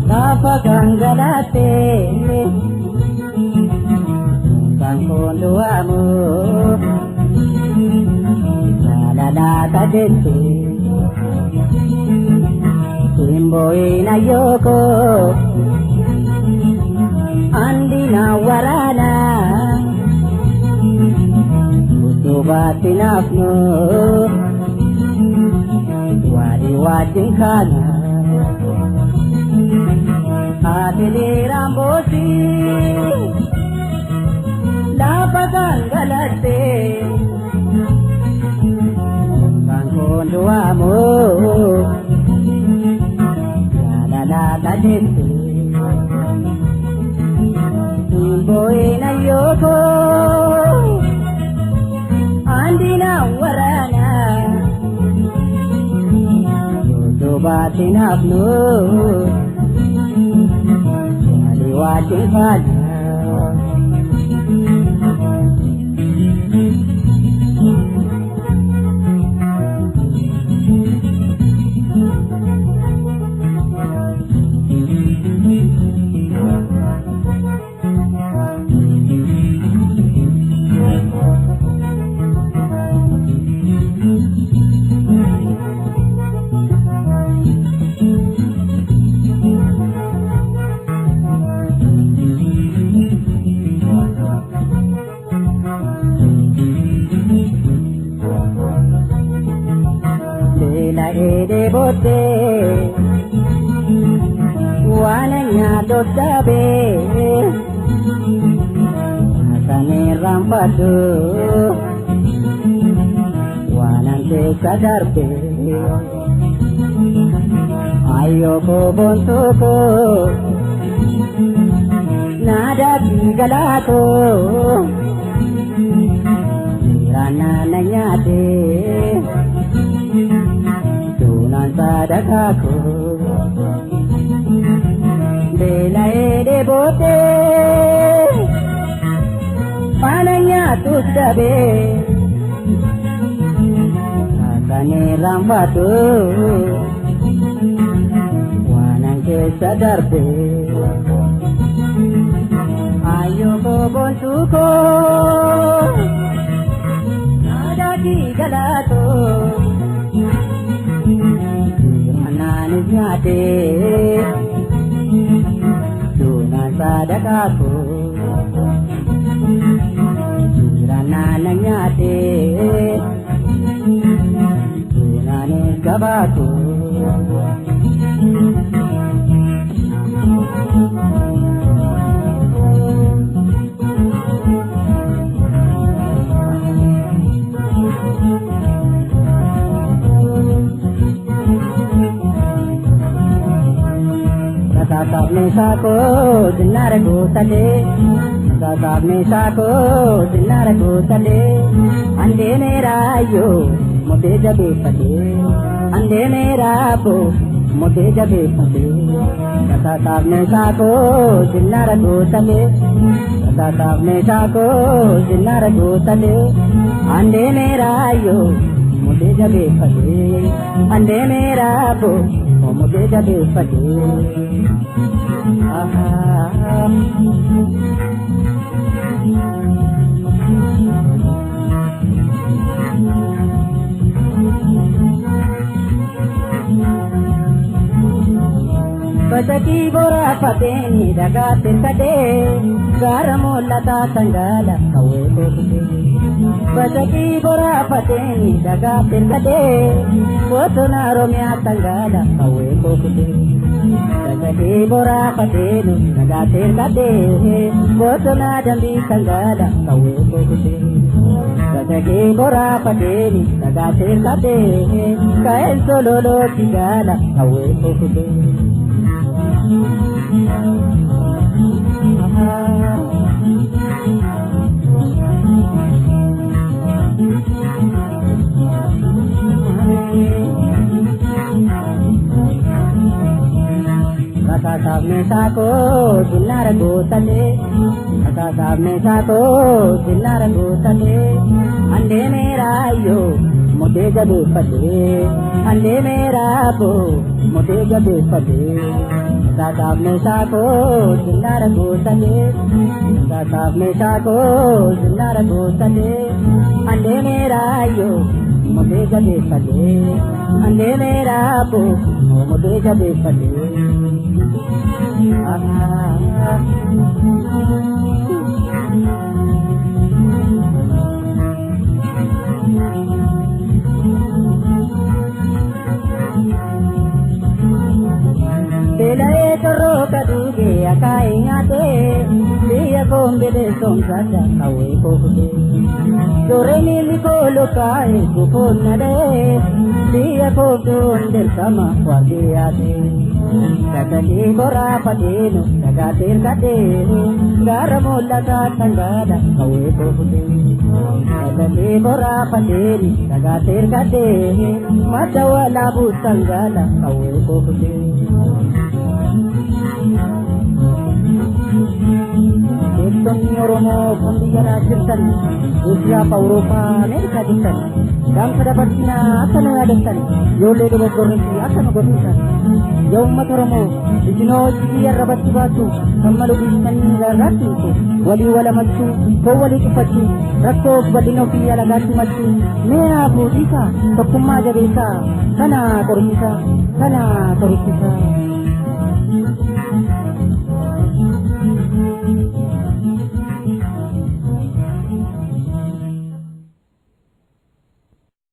Lafa gangalate Kankonduamu Lalata jette Simboina yoko Andina warana Utubati nafnu Wadi wajin kana Atili Rambosi Lafa gangalate Kankonduamu Lalata jette Simboina yoko Andina warana Utubati nafnu Wajin kana Bote wananya dodabe asane rampadu wanante kadarbe ayo ko bontuko nada galato rana nanyate sadakako Belae bote Pananya tudabe Asane rambatu Wanangke sadarbe Ayo bontuko Nadaki galato Nyate Tuna sadakako Jirana nyate Tuna gabako Sabne sako dinnar gosale Sabne sako dinnar gosale Ande mera yo mudhe jabe pate Ande mera bo mudhe jabe pate Sabne sako dinnar gosale Sabne sako dinnar gosale Ande mera yo mudhe jabe pate Ande mera bo mudhe jabe pate Bacaqii boraafateen dhagaatti hirkadhee gaara mul'ataa sangaala qawwee koo. Bacaqii boraafateen dhagaatti hirkadhee bosona Oromiyaa sangaala qawwee koo. Bacaqii boraafateen dhagaatti hirkadhee bosona dambii sangaala qawwee koo. Bacaqii boraafateen dhagaatti hirkadhee ka'een sololootti gaala qawwee koo. Rasasaaf meeshaa koo sinnaara guuttatee, rasasaaf meeshaa koo sinnaara guuttatee, handee meeraayyoo mudee jabeeffatee, handee meeraaboo mudee jabeeffatee. Rasasaaf meeshaa koo sinnaara guuttatee, rasasaaf meeshaa koo sinnaara guuttatee, handee meeraayyoo mudee jabeeffatee, handee meeraaboo mudee jabeeffatee. Beela'ee torrooka duugee akaayii nyaatee biyya koon bineensomsadha qawwee koo kutee. Doreen likoo lokaa'ee gufuun na dha'ee biyya koof du'uun dirqama waardiyyaatee. Kakakii boraafateenu dhagaatti hirkadhee gaara mul'ataa sangaadha qawwee koo kutee. Kakakii boraafateeni dhagaatti hirkadhee madda walaabuu sangaadha qawwee koo kutee. Beektonni Oromoo kan biyya alaa jirtan, Eeshiyaa fi Awurooppaa, Ameerikaa jirtan, gaanfa dabarsinaa akka nu yaadattan, ijoollee dogoggorree akka nu gorsisan. Yaa uummata Oromoo, isinoo hojii arrabatti baatu, kan malu dhiistanii rarraatti hiiku, walii walamachuu, foon walii tuffachuu, rakkoo bal'ina ofii alagaatti machuu, mee haa fuudhiisaa, tokkummaa jabeessaa, kana qorichisaa, kana qorichisaa.